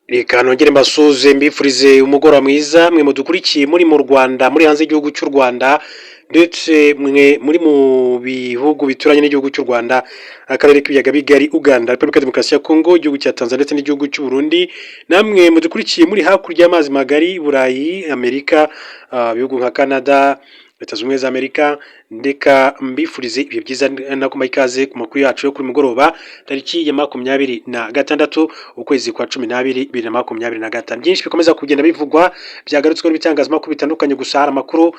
Reka nongere mbasuhuze, mbifurize umugoroba mwiza, mwe mudukurikiye muri mu Rwanda, muri hanze y'igihugu cy'u Rwanda, ndetse mwe muri mu bihugu bituranye n'igihugu cy'u Rwanda, akarere k'ibiyaga bigari, Uganda, Repubulika ya Demokarasi ya Kongo, igihugu cya Tanzania ndetse n'igihugu cy'u Burundi. Namwe mudukurikiye muri hakurya y'amazi magari, Burayi, Amerika, ibihugu nka Canada, Leta Zunze Ubumwe za Amerika, ndeka mbifurize ibihe byiza, nakubaha ikaze ku makuru yacu yo kuri mugoroba, tariki ya 26 ukwezi kwa 12 2025. Byinshi bikomeza kugenda bivugwa, byagarutsweho n'ibitangazamakuru bitandukanye. Gusa hari amakuru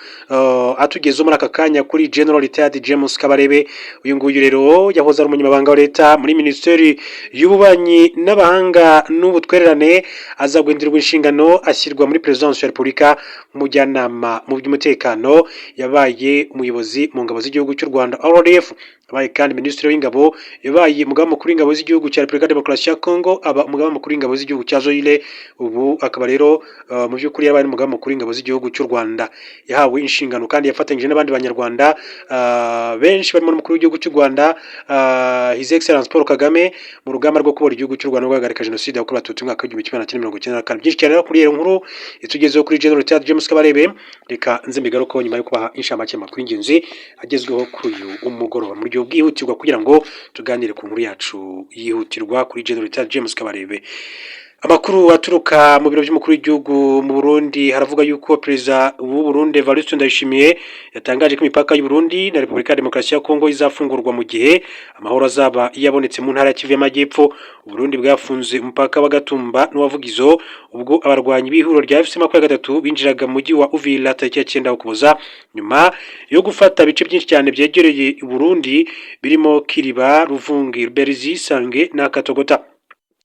atugezeho muri aka kanya kuri General Retired James Kabarebe. Uyu nguyu rero yahoze ari umunyamabanga wa leta muri Minisiteri y'Ububanyi n'Amahanga n'Ubutwererane, aza guhindurirwa inshingano ashyirwa muri Perezidansi ya Repubulika nk'umujyanama mu by'umutekano. Yabaye umuyobozi mu ngabo z'igihugu cy'u Rwanda, RDF. Yabaye kandi Minisitiri w'Ingabo, yabaye umugaba mukuru w'ingabo z'igihugu cya Repubulika Demokarasi ya Kongo, aba umugaba mukuru w'ingabo z'igihugu cya Zaire. Ubu akaba rero mu by'ukuri yabaye umugaba mukuru w'ingabo z'igihugu cy'u Rwanda. Yahawe inshingano kandi yafatanyije n'abandi Banyarwanda benshi barimo n'umukuru w'igihugu cy'u Rwanda, His Excellence Paul Kagame, mu rugamba rwo kubohora igihugu cy'u Rwanda no guhagarika jenoside yakorewe Abatutsi mu mwaka w'1994. Byinshi cyane rero kuri iyo nkuru itugezeho kuri General Retired James Kabarebe, reka nze mbigarukeho nyuma yo kubaha inshamake y'amakuru y'ingenzi agezweho kuri uyu mugoroba mu buryo bwihutirwa, kugira ngo tuganire ku nkuru yacu yihutirwa kuri General Retired James Kabarebe. Amakuru aturuka mu biro by'umukuru w'igihugu mu Burundi haravuga yuko Perezida w'u Burundi Evariste Ndayishimiye yatangaje ko imipaka y'u Burundi na Repubulika ya Demokarasi ya Kongo izafungurwa mu gihe amahoro azaba yabonetse mu ntara ya Kivu y'Amajyepfo. U Burundi bwafunze umupaka wa Gatumba n'uwa Vugizo ubwo abarwanyi b'ihuriro rya AFC 23 binjiraga mu mujyi wa Uvira tariki ya 9 Ukuboza, nyuma yo gufata ibice byinshi cyane byegereye u Burundi birimo Kiriba, Ruvungi, Ruberizi, Sange na Katogota.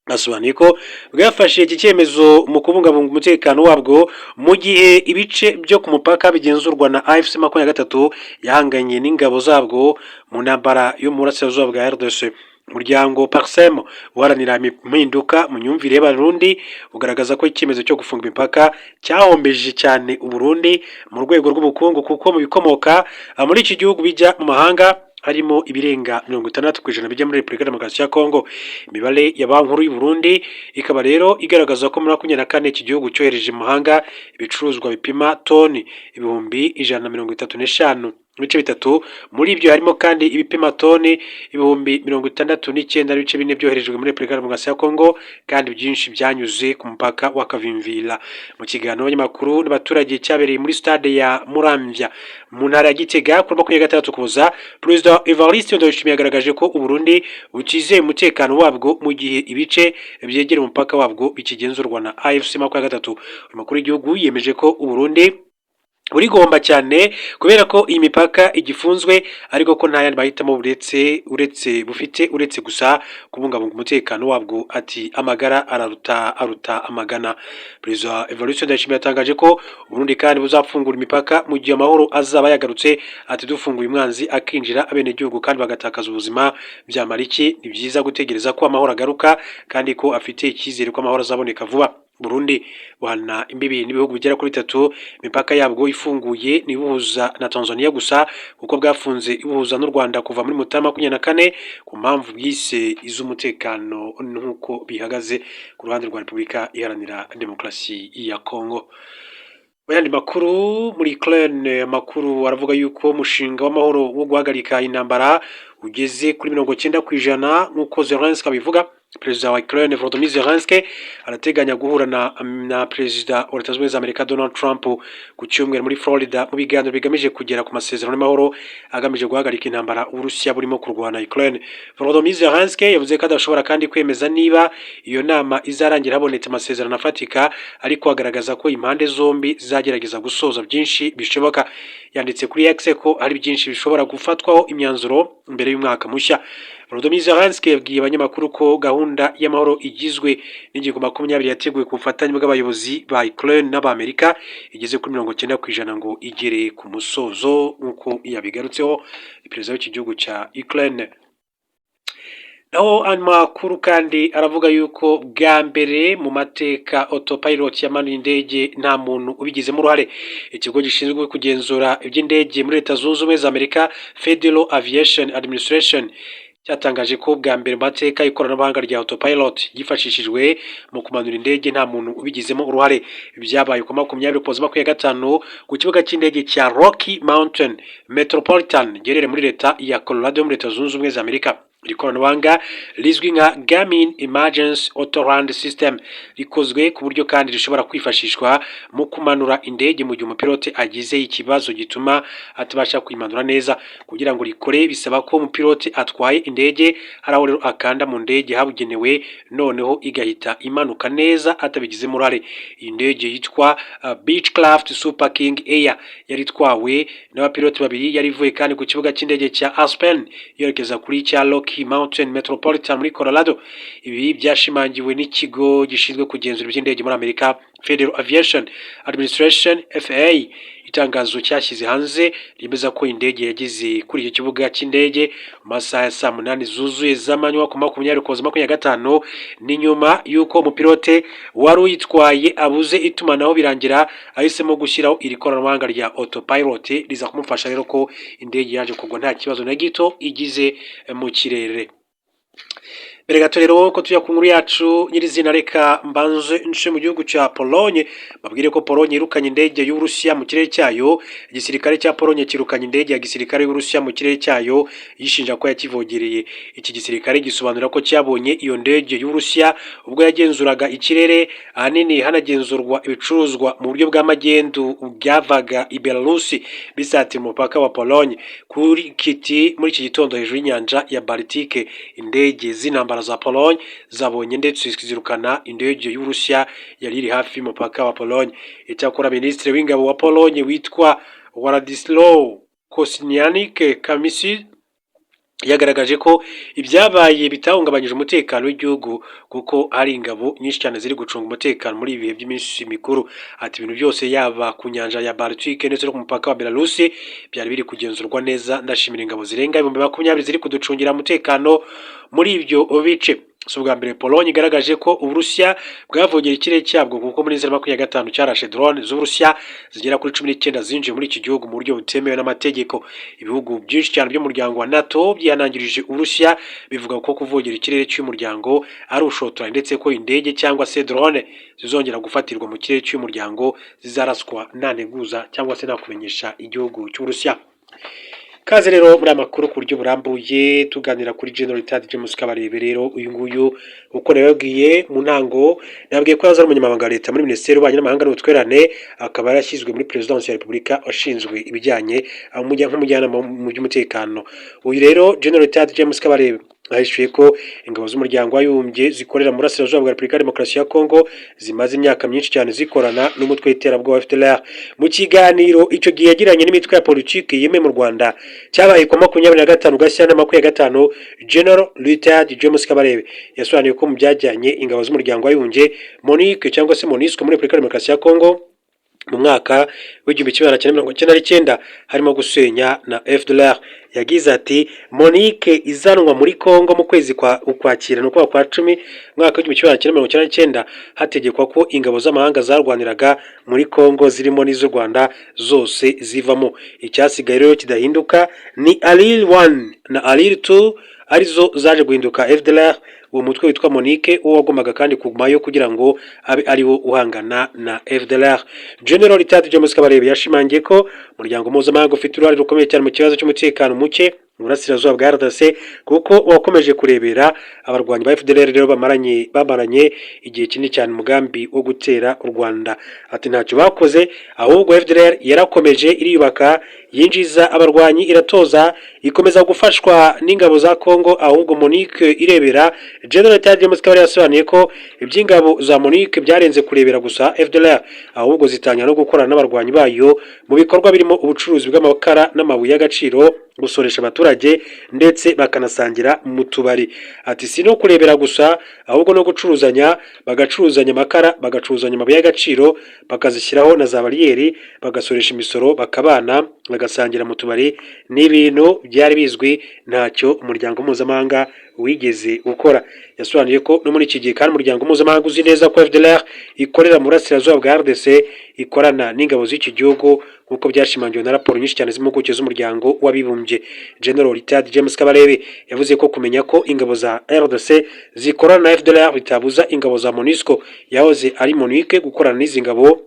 Asobanuye ko bwafashe iki cyemezo mu kubungabunga umutekano wabwo mu gihe ibice byo ku mupaka bigenzurwa na AFC 23 yahanganye n'ingabo zabwo mu ntambara yo mu burasirazuba bwa RDC. Umuryango PARCEM uharanira impinduka mu myumvire y'Abarundi ugaragaza ko icyemezo cyo gufunga imipaka cyahombeje cyane Uburundi mu rwego rw'ubukungu, kuko mu bikomoka muri iki gihugu bijya mu mahanga harimo ibirenga 60% bijya muri Repubulika Demokarasi ya Kongo. Imibare ya Banki Nkuru y'u Burundi ikaba rero igaragaza ko muri 24 iki gihugu cyohereje mu mahanga ibicuruzwa bipima toni 135.3 ibihumbi. Muri ibyo harimo kandi ibipima toni 69.4 ibihumbi byoherejwe muri Repubulika Demokarasi ya Kongo, kandi byinshi byanyuze ku mupaka wa Kavimvira. Mu kiganiro n'abanyamakuru n'abaturage cyabereye muri stade ya Muramvya mu ntara ya Gitega kuri 26 Ukuboza, Perezida Evariste Ndayishimiye yagaragaje ko Uburundi butizeye umutekano wabwo mu gihe ibice byegera umupaka wabwo bikigenzurwa na AFC 23. Umukuru w'igihugu yemeje ko Uburundi burigomba cyane kubera ko iyi mipaka igifunzwe, ariko ko nta yandi mahitamo uretse bufite uretse gusa kubungabunga umutekano wabwo. Ati: "Amagara araruta, aruta amagana." Perezida Evariste Ndayishimiye yatangaje ko Uburundi kandi buzafungura imipaka mu gihe amahoro azaba yagarutse. Ati: "Dufunguye umwanzi akinjira, abenegihugu kandi bagatakaza ubuzima, byamara iki? Ni byiza gutegereza ko amahoro agaruka", kandi ko afite icyizere ko amahoro azaboneka vuba. Burundi buhana imbibi n'ibihugu bigera kuri bitatu. Imipaka yabwo ifunguye ni ibuhuza na Tanzania gusa, kuko bwafunze ibuhuza n'u Rwanda kuva muri Mutarama 24 ku mpamvu bwise iz'umutekano, nk'uko bihagaze ku ruhande rwa Repubulika Iharanira Demokarasi ya Kongo. Mu yandi makuru, muri Ukraine amakuru aravuga yuko umushinga w'amahoro wo guhagarika intambara ugeze kuri 90%, nk'uko Zelensky abivuga. Perezida wa Ukraine Volodymyr Zelensky arateganya guhura na Perezida wa Leta Zunze Ubumwe za Amerika Donald Trump ku cyumweru muri Florida, mu biganiro bigamije kugera ku masezerano y'amahoro agamije guhagarika intambara Uburusiya burimo kurwana Ukraine. Volodymyr Zelensky yavuze ko adashobora kandi kwemeza niba iyo nama izarangira habonetse amasezerano afatika, ariko agaragaza ko impande zombi zizagerageza gusoza byinshi bishoboka. Yanditse kuri X ko hari byinshi bishobora gufatwaho imyanzuro mbere y'umwaka mushya. Volodymyr Zelensky yabwiye abanyamakuru ko gahunda y'amahoro igizwe n'ingingo 20 yateguwe ku bufatanye bw'abayobozi ba Ukraine n'Abamerika igeze kuri 90% ngo igere ku musozo, nk'uko yabigarutseho perezida w'iki gihugu cya Ukraine. Naho amakuru kandi aravuga yuko bwa mbere mu mateka autopilot yamanuye indege nta muntu ubigizemo uruhare. Ikigo gishinzwe kugenzura iby'indege muri Leta Zunze Ubumwe za Amerika, Federal Aviation Administration, Cyatangaje ko bwa mbere mu mateka ikoranabuhanga rya autopilot ryifashishijwe mu kumanura indege nta muntu ubigizemo uruhare. Byabaye ku 20 Ukuboza 25 ku kibuga cy'indege cya Rocky Mountain Metropolitan giherereye muri leta ya Colorado, muri Leta Zunze Ubumwe za Amerika. Iri koranabuhanga rizwi nka Garmin Emergency Autoland System rikozwe ku buryo kandi rishobora kwifashishwa mu kumanura indege mu gihe umupilote agize ikibazo gituma atabasha kuyimanura neza. Kugira ngo rikore, bisaba ko umupilote atwaye indege hari aho rero akanda mu ndege habugenewe, noneho igahita imanuka neza atabigizemo uruhare. Iyi ndege yitwa Beechcraft Super King Air yari itwawe n'abapilote babiri, yari ivuye kandi ku kibuga cy'indege cya Aspen yerekeza kuri cya Rocky Mountain Metropolitan muri Colorado. Ibi byashimangiwe n'ikigo gishinzwe kugenzura iby'indege muri Amerika, Federal Aviation Administration, FAA. Itangazo cyashyize hanze ryemeza ko indege yageze kuri icyo kibuga cy'indege mu masaha ya saa 8 zuzuye z'amanywa ku 20 Ukuboza 25. Ni nyuma y'uko umupilote wari uyitwaye abuze itumanaho, birangira ahisemo gushyiraho iri koranabuhanga rya autopilot, riza kumufasha rero ko indege yaje kugwa nta kibazo na gito igize mu kirere. Mbere gato rero ko tujya ku nkuru yacu nyirizina, reka mbanze nce mu gihugu cya Pologne, babwire ko Pologne yirukanye indege y'Uburusiya mu kirere cyayo. Igisirikare cya Pologne kirukanye indege ya gisirikare y'Uburusiya mu kirere cyayo, yishinja ko yakivogereye. Iki gisirikare gisobanura ko cyabonye iyo ndege y'Uburusiya ubwo yagenzuraga ikirere, ahanini hanagenzurwa ibicuruzwa mu buryo bwa magendu byavaga i Belarus bisatira umupaka wa Pologne. Kuri kiti muri iki gitondo hejuru y'inyanja ya Baltike, indege z'intambara za Pologne zabonye ndetse zirukana indege y'Uburusiya yari iri hafi y'umupaka wa Pologne. Icyakora Minisitiri w'ingabo wa Pologne witwa Władysław Kosiniak-Kamysz yagaragaje ko ibyabaye bitahungabanyije umutekano w'igihugu, kuko hari ingabo nyinshi cyane ziri gucunga umutekano muri ibi bihe by'iminsi mikuru. Ati: "Ibintu byose, yaba ku nyanja ya Baltike ndetse no ku mupaka wa Belarus, byari biri kugenzurwa neza. Ndashimira ingabo zirenga 20,000 ziri kuducungira umutekano muri ibyo bice." Si ubwa mbere Pologne igaragaje ko Uburusiya bwavogera ikirere cyabwo, kuko muri Nzeri 25 cyarashe drone z'Uburusiya zigera kuri 19 zinjiye muri iki gihugu mu buryo butemewe n'amategeko. Ibihugu byinshi cyane by'umuryango wa NATO byihanangirije Uburusiya, bivuga ko kuvogera ikirere cy'umuryango ari ubushotoranyi, ndetse ko indege cyangwa se drone zizongera gufatirwa mu kirere cy'umuryango zizaraswa nta nteguza cyangwa se nta kumenyesha igihugu cy'Uburusiya. Kaze rero muri aya makuru ku buryo burambuye, tuganira kuri General Retired James Kabarebe. Rero uyu nguyu, uko nababwiye mu ntango, nababwiye ko yahoze ari umunyamabanga wa leta muri Minisiteri y'Ububanyi n'Amahanga n'Ubutwererane, akaba yarashyizwe muri Perezidansi ya Repubulika ashinzwe ibijyanye nk'umujyanama mu by'umutekano. Uyu rero General Retired James Kabarebe ahishuye ko ingabo z'Umuryango w'Abibumbye zikorera mu burasirazuba bwa Repubulika ya Demokarasi ya Kongo zimaze imyaka myinshi cyane zikorana n'umutwe w'iterabwoba FDLR. Mu kiganiro icyo gihe yagiranye n'imitwe ya politiki yemewe mu Rwanda cyabaye ku 25 Gashyantare 25, General Retired James Kabarebe yasobanuye ko mu byajyanye ingabo z'Umuryango w'Abibumbye MONUC cyangwa se MONUSCO muri Repubulika ya Demokarasi ya Kongo mu mwaka w'1999 harimo gusenya na FDLR. Yagize ati: "MONUC izanwa muri Congo mu kwezi kwa Ukwakira, ni ukuvuga kwa cumi, mwaka w'1999, hategekwa ko ingabo z'amahanga zarwaniraga muri Congo, zirimo n'iz'u Rwanda, zose zivamo. Icyasigaye rero kidahinduka ni ARIR 1 na ARIR 2, arizo zaje guhinduka FDLR. Uwo mutwe witwa MONUC wo wagombaga kandi kugumayo kugira ngo abe ariwo uhangana na FDLR." General Retired James Kabarebe yashimangiye ko umuryango mpuzamahanga ufite uruhare rukomeye cyane mu kibazo cy'umutekano muke mu burasirazuba bwa RDC, kuko wakomeje kurebera abarwanyi ba FDLR rero bamaranye igihe kinini cyane umugambi wo gutera u Rwanda. Ati: "Ntacyo bakoze, ahubwo FDLR yarakomeje iriyubaka, yinjiza abarwanyi, iratoza, ikomeza gufashwa n'ingabo za Congo, ahubwo MONUC irebera." General Retired James Kabarebe yasobanuye ko iby'ingabo za MONUC byarenze kurebera gusa FDLR, ahubwo zitangira no gukorana n'abarwanyi bayo mu bikorwa birimo ubucuruzi bw'amakara n'amabuye y'agaciro, gusoresha abaturage, ndetse bakanasangira mu tubari. Ati: "Si no kurebera gusa, ahubwo no gucuruzanya, bagacuruzanya amakara, bagacuruzanya amabuye y'agaciro, bakazishyiraho na za bariyeri, bagasoresha imisoro, bakabana." bagasangira mu tubari. Ni ibintu byari bizwi, ntacyo umuryango mpuzamahanga wigeze ukora. Yasobanuye ko no muri iki gihe kandi umuryango mpuzamahanga uzi neza ko FDLR ikorera mu burasirazuba bwa RDC, ikorana n'ingabo z'iki gihugu, nk'uko byashimangiwe na raporo nyinshi cyane z'impuguke z'Umuryango w'Abibumbye. General Retired James Kabarebe yavuze ko kumenya ko ingabo za RDC zikorana na FDLR bitabuza ingabo za MONUSCO, yahoze ari MONUC, gukorana n'izi ngabo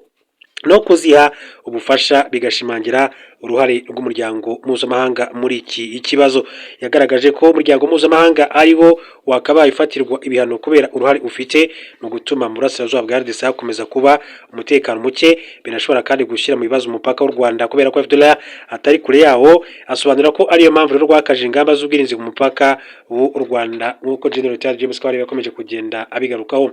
no kuziha ubufasha, bigashimangira uruhare rw'umuryango mpuzamahanga muri iki kibazo. Yagaragaje ko umuryango mpuzamahanga ari wo wakabaye ufatirwa ibihano kubera uruhare ufite mu gutuma mu burasirazuba bwa RDC hakomeza kuba umutekano muke. Binashobora kandi gushyira mu bibazo umupaka w'u Rwanda kubera ko FDLR atari kure yawo. Asobanura ko ariyo mpamvu rero rwakaje ingamba z'ubwirinzi ku mupaka w'u Rwanda, nk'uko General Retired James Kabarebe yakomeje kugenda abigarukaho.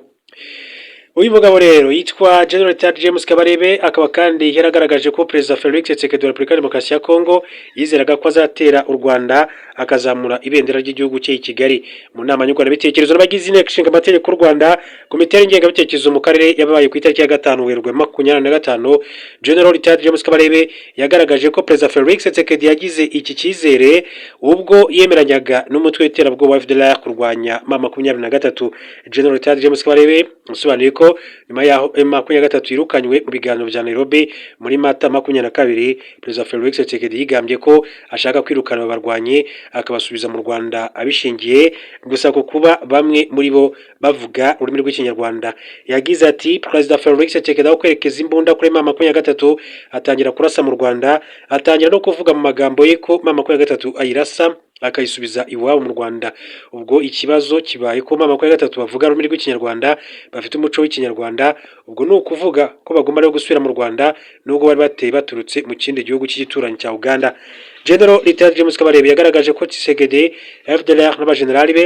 Uyu mugabo rero yitwa General Retired James Kabarebe, akaba kandi yaragaragaje ko Perezida Felix Tshisekedi wa Repubulika ya Demokarasi ya Kongo yizeraga ko azatera u Rwanda akazamura ibendera ry'igihugu cye i Kigali. Mu nama nyunguranabitekerezo n'abagize Inteko Ishinga Amategeko y'u Rwanda, komite y'ingengabitekerezo mu karere, yabaye ku itariki ya 5 Werurwe 2025, General Retired James Kabarebe yagaragaje ko Perezida Felix Tshisekedi yagize iki cyizere ubwo yemeranyaga n'umutwe w'iterabwoba wa FDLR kurwanya M23. General Retired James Kabarebe yasobanuye ko nyuma yaho M23 yirukanywe mu biganiro bya Nairobi muri Mata 22, Perezida Felix Tshisekedi yigambye ko ashaka kwirukana aba barwanyi akabasubiza mu Rwanda, abishingiye gusa ku kuba bamwe muri bo bavuga ururimi rw'Ikinyarwanda. Yagize ati: "Perezida Felix Tshisekedi aho kwerekeza imbunda kuri M23, atangira kurasa mu Rwanda, atangira no kuvuga mu magambo ye ko M23 ayirasa akayisubiza iwabo mu Rwanda. Ubwo ikibazo kibaye ko M23 bavuga ururimi rw'Ikinyarwanda, bafite umuco w'Ikinyarwanda, ubwo ni ukuvuga ko bagomba rero gusubira mu Rwanda nubwo bari bateye baturutse mu kindi gihugu cy'igituranyi cya Uganda." General Retired James Kabarebe yagaragaje ko Tshisekedi, FDLR n'abajenerali be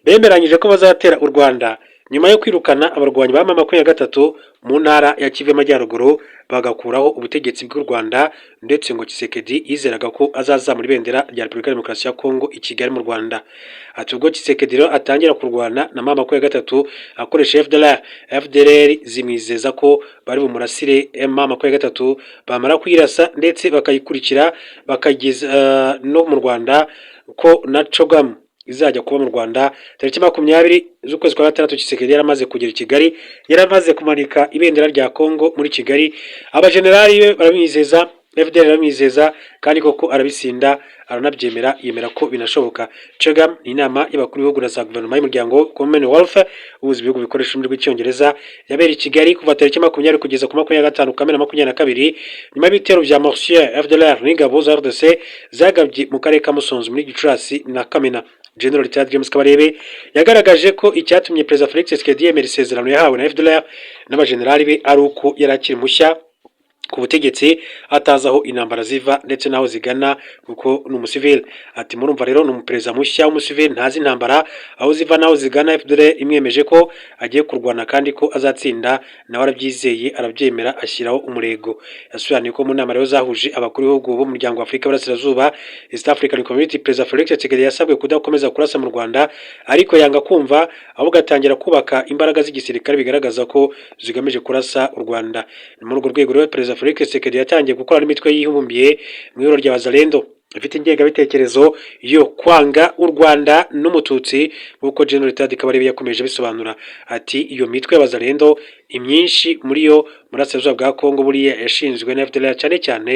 bemeranyije ko bazatera u Rwanda nyuma yo kwirukana abarwanyi ba M23 mu ntara ya Kivu y'Amajyaruguru, bagakuraho ubutegetsi bw'u Rwanda. Ndetse ngo Tshisekedi yizeraga ko azazamura ibendera rya Repubulika ya Demokarasi ya Kongo i Kigali mu Rwanda. Ati: "Ubwo Tshisekedi rero atangira kurwana na M23 akoresha FDLR, FDLR zimwizeza ko bari bumurasire M23, bamara kuyirasa ndetse bakayikurikira bakageza no mu Rwanda, ko na CHOGM izajya kuba mu Rwanda. Tariki 20 z'ukwezi kwa gatandatu, Tshisekedi yaramaze kugera i Kigali, yaramaze kumanika ibendera rya Kongo muri Kigali. Abajenerali be baramwizeza, FDLR aramwizeza, kandi koko arabisinda, aranabyemera, yemera ko binashoboka." CHOGM ni inama y'abakuru b'ibihugu na za guverinoma y'umuryango Commonwealth uhuza ibihugu bikoresha ururimi rw'Icyongereza, yabereye i Kigali kuva tariki 20 kugeza ku 25 Kamena 22, nyuma y'ibitero bya mortier FDLR n'ingabo za RDC zagabye mu karere ka Musanze muri Gicurasi na Kamena. General Retired James Kabarebe yagaragaje ko icyatumye Perezida Felix Tshisekedi yemera isezerano yahawe na FDLR n'abajenerali be ari uko yari akiri mushya ku butegetsi, atazi aho intambara ziva ndetse n'aho zigana, kuko ni umusivile. Ati: "Murumva rero, ni umuperezida mushya w'umusivile, ntazi intambara aho ziva n'aho zigana. FDLR imwemeje ko agiye kurwana kandi ko azatsinda, nawe arabyizeye, arabyemera, ashyiraho umurego." Yasobanuye ko mu nama rero zahuje abakuru b'ibihugu b'umuryango wa Afurika y'Iburasirazuba, East African Community, Perezida Felix Tshisekedi yasabwe kudakomeza kurasa mu Rwanda, ariko yanga kumva, ahubwo atangira kubaka imbaraga z'igisirikare bigaragaza ko zigamije kurasa u Rwanda. Ni muri urwo rwego rero Perezida Felix Tshisekedi yatangiye gukora n'imitwe yihumbiye mu ihuriro rya Wazalendo ifite ingengabitekerezo yo kwanga u Rwanda n'Umututsi, nk'uko General Retired Kabarebe yakomeje abisobanura. Ati: "Iyo mitwe y'Abazalendo, imyinshi muri yo Burasirazuba bwa Kongo, buriya yashinzwe na FDLR, cyane cyane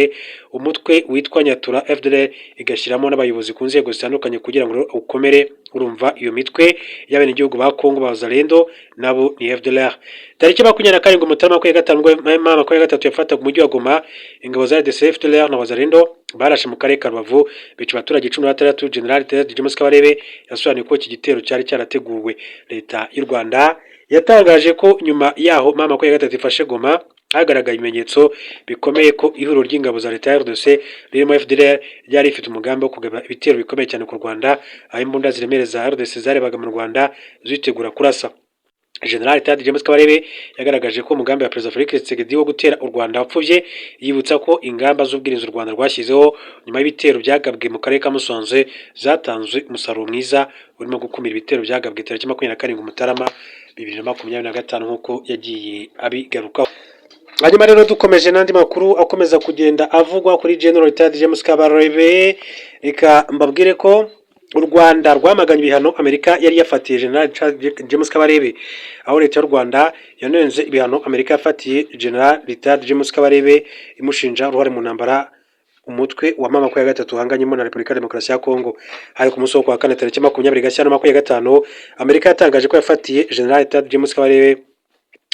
umutwe witwa Nyatura, FDLR igashyiramo n'abayobozi ku nzego zitandukanye kugira ngo ukomere. Urumva iyo mitwe y'abenegihugu ba Kongo ba Wazalendo nabo ni FDLR." Tariki 27 Mutarama 25, ubwo M23 yafataga umujyi wa Goma, ingabo za RDC, FDLR na Wazalendo barashe mu karere ka Rubavu, bica abaturage 16. General Retired James Kabarebe yasobanuye ko iki gitero cyari cyarateguwe. Leta y'u Rwanda yatangaje ko nyuma yaho M23 ifashe Goma, hagaragaye ibimenyetso bikomeye ko ihuriro ry'ingabo za leta ya RDC ririmo FDLR ryari rifite umugambi wo kugaba ibitero bikomeye cyane ku Rwanda, aho imbunda ziremereza za RDC zarebaga mu Rwanda zitegura kurasa. General Retired James Kabarebe yagaragaje ko umugambi wa Perezida Felix Tshisekedi wo gutera u Rwanda wapfubye, yibutsa ko ingamba z'ubwirinzi u Rwanda rwashyizeho nyuma y'ibitero byagabwe mu karere ka Musanze zatanze umusaruro mwiza, urimo gukumira ibitero byagabwe tariki 27 Mutarama 2025, nk'uko yagiye abigarukaho. Hanyuma rero dukomeje n'andi makuru akomeza kugenda avugwa kuri General Retired James Kabarebe, reka mbabwire ko u Rwanda rwamaganye ibihano Amerika yari yafatiye General James Kabarebe, aho leta y'u Rwanda yanenze ibihano Amerika yafatiye General Retired James Kabarebe, imushinja uruhare mu ntambara umutwe wa M23 uhanganyemo na Repubulika ya Demokarasi ya Kongo. Hari ku munsi wo kuwa kane, tariki 20 Gashyantare 25, Amerika yatangaje ko yafatiye General Retired James Kabarebe,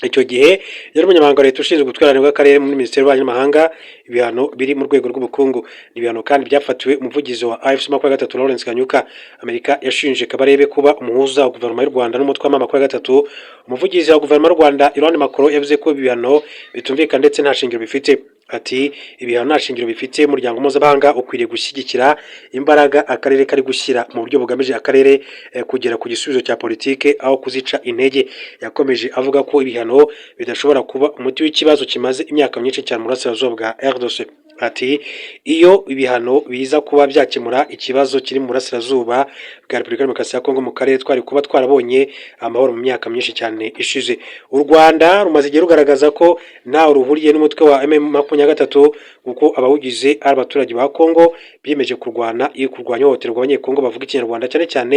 icyo gihe yari umunyamabanga wa leta ushinzwe ubutwererane bw'akarere muri Minisiteri y'Ububanyi n'Amahanga, ibihano biri mu rwego rw'ubukungu. Ni ibihano kandi byafatiwe umuvugizi wa AFC 23, Lawrence Kanyuka. Amerika yashinje Kabarebe kuba umuhuza wa guverinoma y'u Rwanda n'umutwe wa M23. Umuvugizi wa guverinoma y'u Rwanda, Ivan Macron, yavuze ko ibi bihano bitumvikana ndetse nta shingiro bifite. Ati: "Ibihano nta shingiro bifite. Umuryango mpuzamahanga ukwiriye gushyigikira imbaraga akarere kari gushyira mu buryo bugamije akarere kugera ku gisubizo cya politike, aho kuzica intege." Yakomeje avuga ko ibihano bidashobora kuba umuti w'ikibazo kimaze imyaka myinshi cyane mu burasirazuba bwa RDC. Ati: "Iyo ibihano biza kuba byakemura ikibazo kiri mu burasirazuba bwa Repubulika ya Demokarasi ya Kongo, mu karere twari kuba twarabonye amahoro mu myaka myinshi cyane ishize." U Rwanda rumaze igihe rugaragaza ko ntawe ruhuriye n'umutwe wa M23, kuko abawugize ari abaturage ba Kongo biyemeje kurwana iyo kurwanya ihohoterwa abanyekongo bavuga Ikinyarwanda, cyane cyane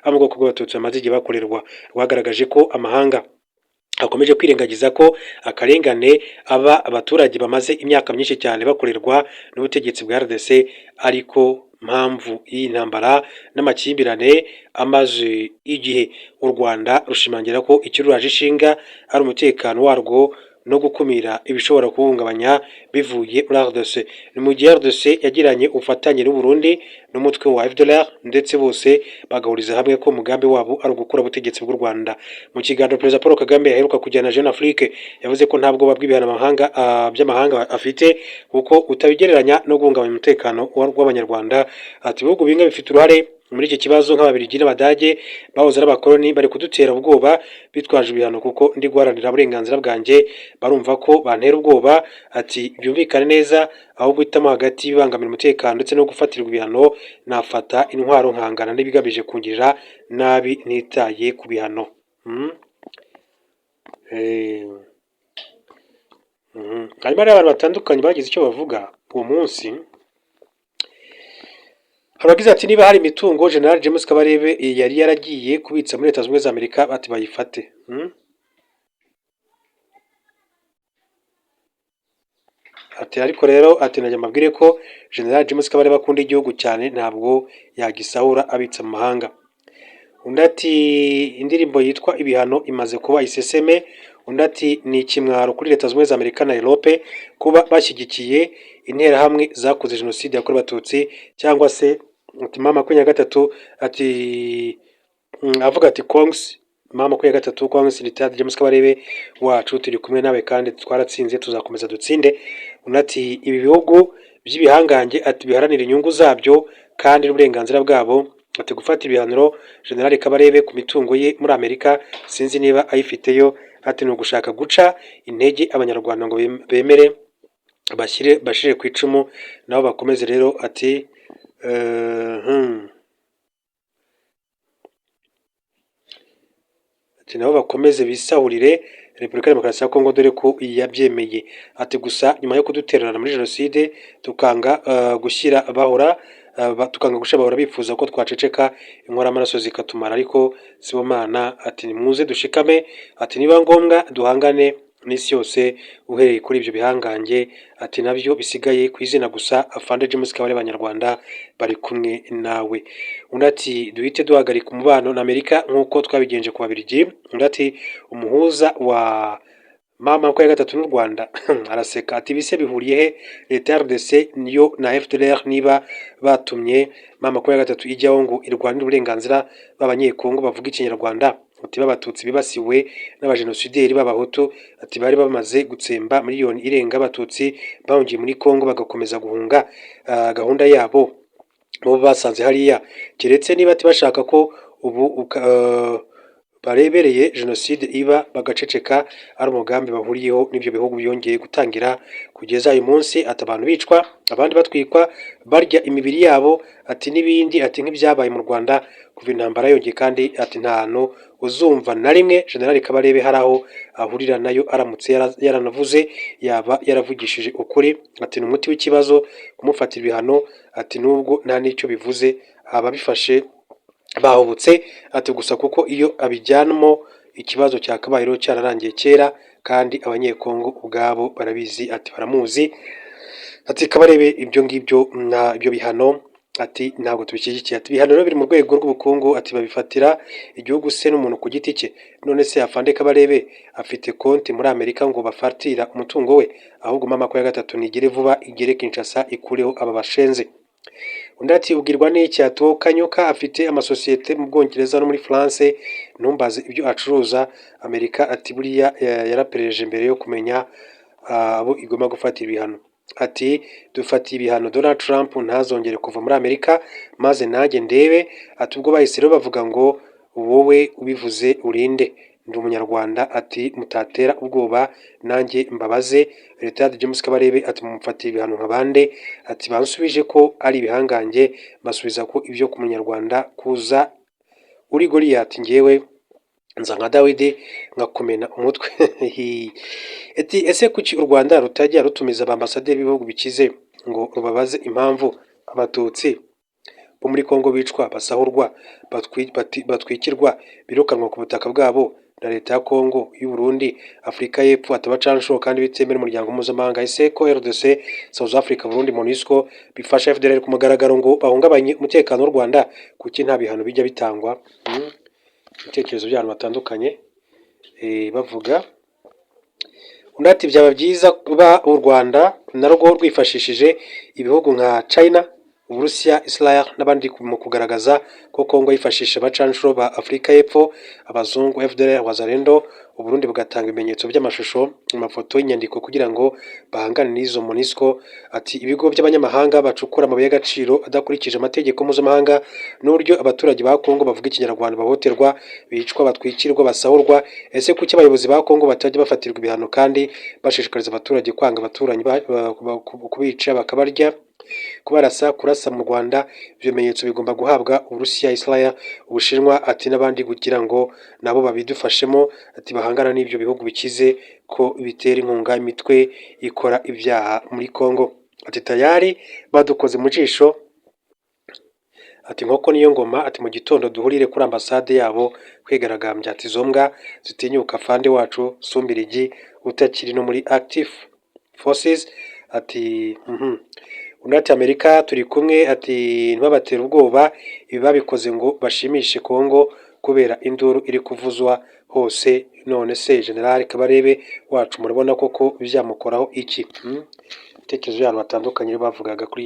abo mu bwoko bw'Abatutsi, bamaze igihe bakorerwa. Rwagaragaje ko amahanga akomeje kwirengagiza ko akarengane aba abaturage bamaze imyaka myinshi cyane bakorerwa n'ubutegetsi bwa RDC, ariko mpamvu y'iyi ntambara n'amakimbirane amaze igihe. U Rwanda rushimangira ko ikiruraje ishinga ari umutekano warwo no gukumira ibishobora kuwuhungabanya bivuye muri RDC. Ni mu gihe RDC yagiranye ubufatanye n'u Burundi n'umutwe wa FDLR, ndetse bose bagahuriza hamwe ko umugambi wabo ari ugukura ubutegetsi bw'u Rwanda. Mu kiganiro Perezida Paul Kagame aheruka kujyana Jeune Afrique, yavuze ko nta bwoba bw'ibihano by'amahanga afite, kuko utabigereranya no guhungabanya umutekano w'Abanyarwanda. Ati: "Ibihugu bimwe bifite uruhare muri iki kibazo, nk'Ababiligi n'Abadage bahoze ari abakoloni, bari kudutera ubwoba bitwaje ibihano. Kuko ndi guharanira uburenganzira bwanjye, barumva ko bantera ubwoba." Ati: "Byumvikane neza, aho guhitamo hagati y'ibibangamira umutekano ndetse no gufatirwa ibihano, nafata intwaro nkangana n'ibigamije kungirira nabi, ntitaye ku bihano." Hanyuma rero abantu batandukanye bagize icyo bavuga uwo munsi. Hari abagize ati: "Niba hari imitungo General James Kabarebe yari yaragiye kubitsa muri Leta Zunze Ubumwe za Amerika," bati "bayifate." Ati: "Ariko rero," ati, "najya mbabwire ko General James Kabarebe akunda igihugu cyane, ntabwo yagisahura abitsa mu mahanga." Undi ati: "Indirimbo yitwa ibihano imaze kuba iseseme." Undi ati: "Ni ikimwaro kuri Leta Zunze Ubumwe za Amerika na Europe kuba bashyigikiye interahamwe zakoze jenoside yakorewe Abatutsi." Cyangwa se ati: "M23," ati avuga ati: "Congs M23, congs Retired James Kabarebe wacu, turi kumwe nawe kandi twaratsinze, tuzakomeza dutsinde." Undi ati: "Ibi bihugu by'ibihangange," ati, "biharanira inyungu zabyo kandi n'uburenganzira bwabo," ati, "gufata ibihano General Kabarebe ku mitungo ye muri Amerika, sinzi niba ayifiteyo," ati, "ni ugushaka guca intege Abanyarwanda ngo bemere bashyire bashire ku icumu nabo bakomeze rero." Ati ati nabo bakomeze bisahurire Repubulika ya Demokarasi ya Kongo, dore ko yabyemeye. Ati: "Gusa nyuma yo kudutererana muri jenoside, tukanga gushyira bahora tukanga gushyira bahora bifuza ko twaceceka, inkoramaraso zikatumara, ariko Sibomana," ati, "nimuze dushikame," ati, "niba ngombwa duhangane n'isi yose, uhereye kuri ibyo bihangange," ati, "nabyo bisigaye ku izina gusa. Afande James Kabarebe, Abanyarwanda bari kumwe nawe." Undi ati: "Duhite duhagarika umubano na Amerika nk'uko twabigenje ku Babirigi." Undi ati: "Umuhuza wa M23 n'u Rwanda," araseka, ati: "Bise bihuriye he leta ya RDC niyo na FDLR, niba batumye M23 ijyaho ngo irwanire uburenganzira bw'Abanyekongo bavuga Ikinyarwanda," ati, "b'Abatutsi bibasiwe n'abajenosideri b'Abahutu," ati, "bari bamaze gutsemba miliyoni irenga Abatutsi bahungiye muri Kongo, bagakomeza guhunga gahunda yabo bo basanze hariya, keretse niba bashaka ko ubu Barebereye jenoside iba bagaceceka, ari umugambi bahuriyeho n'ibyo bihugu byongeye gutangira kugeza uyu munsi. Ati abantu bicwa, abandi batwikwa, barya imibiri yabo, ati n'ibindi, ati nk'ibyabaye mu Rwanda kuva intambara yongeye. Kandi ati nta hantu uzumva na rimwe General Kabarebe hari aho ahurira nayo. Aramutse yaranavuze yaba yaravugishije ukuri. Ati ni umuti w'ikibazo kumufatira ibihano. Ati nubwo nta n'icyo bivuze, ababifashe bahubutse. Ati gusa kuko iyo abijyanamo ikibazo cyakabaye rero cyararangiye kera, kandi Abanyekongo ubwabo barabizi, ati baramuzi. Ati Kabarebe ibyo ngibyo na ibyo bihano, ati ntabwo tubishyigikiye. Ati ibihano rero biri mu rwego rw'ubukungu, ati babifatira igihugu se n'umuntu ku giti cye? None se afande Kabarebe afite konti muri Amerika ngo bafatira umutungo we? Ahubwo mama ko ya gatatu nigere vuba igere Kinshasa, ikureho aba bashenze. Undi ati ubwirwa n'iki? Ati wowe Kanyuka afite amasosiyete mu Bwongereza no muri France, ntumbaze ibyo acuruza. Amerika ati buriya yaraperereje mbere yo kumenya abo igomba gufatira ibihano. Ati dufatiye ibihano Donald Trump ntazongere kuva muri Amerika, maze nanjye ndebe. Ati ubwo bahise rero bavuga ngo wowe ubivuze urinde? Ndi Umunyarwanda. Ati mutatera ubwoba nanjye mbabaze, Retired James Kabarebe, ati mumufatiye ibihano nka bande? Ati bansubije ko ari ibihangange, basubiza ko ibyo ku Munyarwanda kuza uri Goliyati, ngewe nza nka Dawidi nkakumena umutwe. Ati ese kuki u Rwanda rutajya rutumiza abambasaderi b'ibihugu bikize ngo rubabaze impamvu Abatutsi bo muri Kongo bicwa, basahurwa, batwikirwa, birukanwa ku butaka bwabo na leta ya Kongo, y'u Burundi, Afurika y'Epfo, atabacanshuro kandi bitemera umuryango mpuzamahanga? Ese ko RDC, South Africa, Burundi, MONUSCO bifasha FDLR ku mugaragaro ngo bahungabanye umutekano w'u Rwanda, kuki nta bihano bijya bitangwa? Ibitekerezo by'abantu batandukanye bavuga. Undi ati byaba byiza kuba u Rwanda narwo rwifashishije ibihugu nka China, Uburusiya, Israel n'abandi mu kugaragaza ko Kongo yifashisha abacanshuro ba Afurika y'Epfo, abazungu, FDLR, Wazalendo, Uburundi bugatanga ibimenyetso by'amashusho, amafoto, y'inyandiko kugira ngo bahangane n'izo MONUSCO. Ati ibigo by'abanyamahanga bacukura amabuye y'agaciro adakurikije amategeko mpuzamahanga, n'uburyo abaturage ba Kongo bavuga Ikinyarwanda bahohoterwa, bicwa, batwikirwa, basahurwa. Ese kuki abayobozi ba Kongo batajya bafatirwa ibihano kandi bashishikariza abaturage kwanga abaturanyi, kubica, bakabarya, kubarasa, kurasa mu Rwanda? Ibyo bimenyetso bigomba guhabwa Uburusiya, Israel, Ubushinwa, ati n'abandi kugira ngo nabo babidufashemo, ati bahangana n'ibyo bihugu bikize ko bitera inkunga imitwe ikora ibyaha muri Kongo. Ati tayari badukoze mu jisho. Ati inkoko niyo ngoma. Ati mu gitondo duhurire kuri ambasade yabo kwigaragambya. Ati izo mbwa zitinyuka afande wacu Sumbirigi utakiri no muri active forces. Ati Undi ati Amerika turi kumwe. Ati ntibabatere ubwoba, ibi babikoze ngo bashimishe Kongo kubera induru iri kuvuzwa hose. None se General Kabarebe wacu murabona koko byamukoraho iki? Ibitekerezo by'abantu batandukanye bavugaga kuri